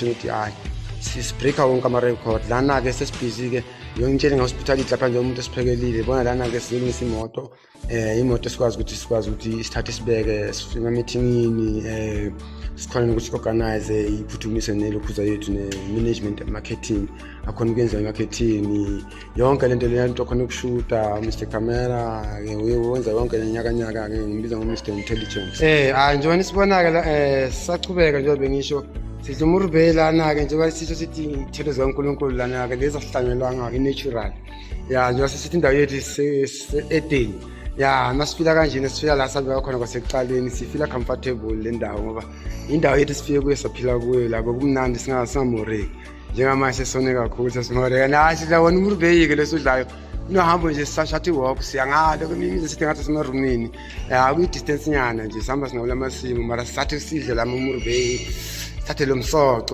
Ukuthi hayi, sibreaka wonke ama-record lana-ke. Sesibhizi-ke yongitshele nge-hospitality lapha nje, umuntu esiphekelile bona lana-ke. Sizolungisa imoto, imoto sikwazi ukuthi sithathe sibeke, sifike ema-meetingini, sikhona nokuthi si-organize, iphuthumise nelokhuza yethu ne-management and marketing, akhona ukuyenza i-marketing yonke lento leya nto, khona ukushuta Mr Camera ke, uye wenza yonke le nyakanyaka ke, ngimbiza ngo-Mr Intelligence. Hayi, njengoba nisibona-ke la, sisachubeka njengoba bengisho, sidla umurube lana-ke, njengoba sisho sithi iy'thelo zikaNkulunkulu lana-ke lezi asihlanyelwanga-ke, i-natural ya, njengoba sisithi indawo yethu ise-Eden ya. Masifila kanjena, sifika la sihambeka khona kwasekuqaleni, sifila comfortable le ndawo ngoba indawo yethu sifike kuyo, saphila kuyo la, bekumnandi, singamoreki. Njengamanje sesone kakhulu, sesimoreka nayi. Sidla wona umurubeyike lesudlayo, unohambo nje, sisashatha i-walk, siya ngale kweminye imizi, sithi ngathi simarumini ya, kuyi-distance nyana nje, sihamba singawula amasimu, mara sisathe sidle lama umurubeyi, sithathe lo msoco.